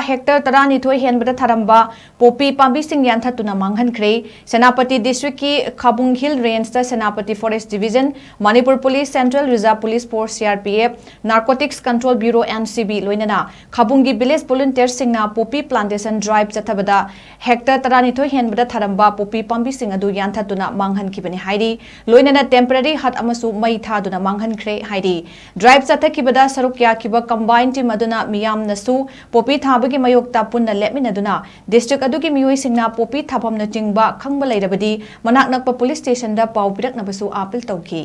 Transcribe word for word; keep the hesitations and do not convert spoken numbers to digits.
Hectare ꯇꯔꯥꯅꯤꯊꯣꯏ ꯍꯦꯟꯕꯗ ꯊꯥꯔꯝꯕ poppy ꯄꯥꯝꯕꯤꯁꯤꯡ ꯌꯥꯟꯊꯠꯇꯨꯅ ꯃꯥꯡꯍꯟꯈ꯭ꯔꯦ꯫ ꯁꯦꯅꯥꯄꯇꯤ ꯗꯤꯁꯇ꯭ꯔꯤꯛꯀꯤ ꯈꯥꯕꯨꯡ ꯍꯤꯜ ꯔꯦꯟꯖꯇ Senapati forest division, Manipur police, central reserve police force, C R P F, narcotics control bureau, N C B, ꯂꯣꯏꯅꯅ ꯈꯥꯕꯨꯡꯒꯤ ꯚꯤꯂꯦꯖ ꯚꯣꯂꯨꯟꯇꯤꯌꯔꯁꯤꯡꯅ ꯄꯣꯄꯤ ꯄ꯭ꯂꯥꯟꯇꯦꯁꯟ ꯗ꯭ꯔꯥꯏꯚ ꯆꯠꯊꯕꯗ ꯍꯦꯛꯇꯔ ꯇꯔꯥꯅꯤꯊꯣꯏ ꯍꯦꯟꯕꯗ ꯊꯥꯔꯝꯕ ꯄꯣꯄꯤ ꯄꯥꯝꯕꯤꯁꯤꯡ ꯑꯗꯨ ꯌꯥꯟꯊꯠꯇꯨꯅ ꯃꯥꯡꯍꯟꯈꯤꯕꯅꯤ ꯍꯥꯏꯔꯤ꯫ ꯂꯣꯏꯅꯅ ꯇꯦꯝꯄꯔꯦꯔꯤ ꯍꯠ ꯑꯃꯁꯨ ꯃꯩ ꯊꯥꯗꯨꯅ ꯃꯥꯡꯍꯟꯈ꯭ꯔꯦ ꯍꯥꯏꯔꯤ꯫ ꯗ꯭ꯔꯥꯏꯚ ꯆꯠꯊꯈꯤꯕꯗ ꯁꯔꯨꯛ ꯌꯥꯈꯤꯕ ꯀꯝꯕꯥꯏꯟ ꯇꯤꯝ ꯑꯗꯨꯅ ꯃꯤꯌꯥꯝꯅꯁꯨ ꯄꯣꯄꯤ ꯊꯥꯕꯒꯤ ꯃꯥꯌꯣꯛꯇ ꯄꯨꯟꯅ ꯂꯦꯞꯃꯤꯟꯅꯗꯨꯅ ꯗꯤꯁꯇ꯭ꯔꯤꯛ ꯑꯗꯨꯒꯤ ꯃꯤꯑꯣꯏꯁꯤꯡꯅ ꯄꯣꯄꯤ ꯊꯥꯐꯝꯅꯆꯤꯡꯕ ꯈꯪꯕ ꯂꯩꯔꯕꯗꯤ ꯃꯅꯥꯛ ꯅꯛꯄ ꯄꯨꯂꯤꯁ ꯁ꯭ꯇꯦꯁꯟꯗ ꯄꯥꯎ ꯄꯤꯔꯛꯅꯕꯁꯨ ꯑꯥꯄꯤꯜ ꯇꯧꯈꯤ꯫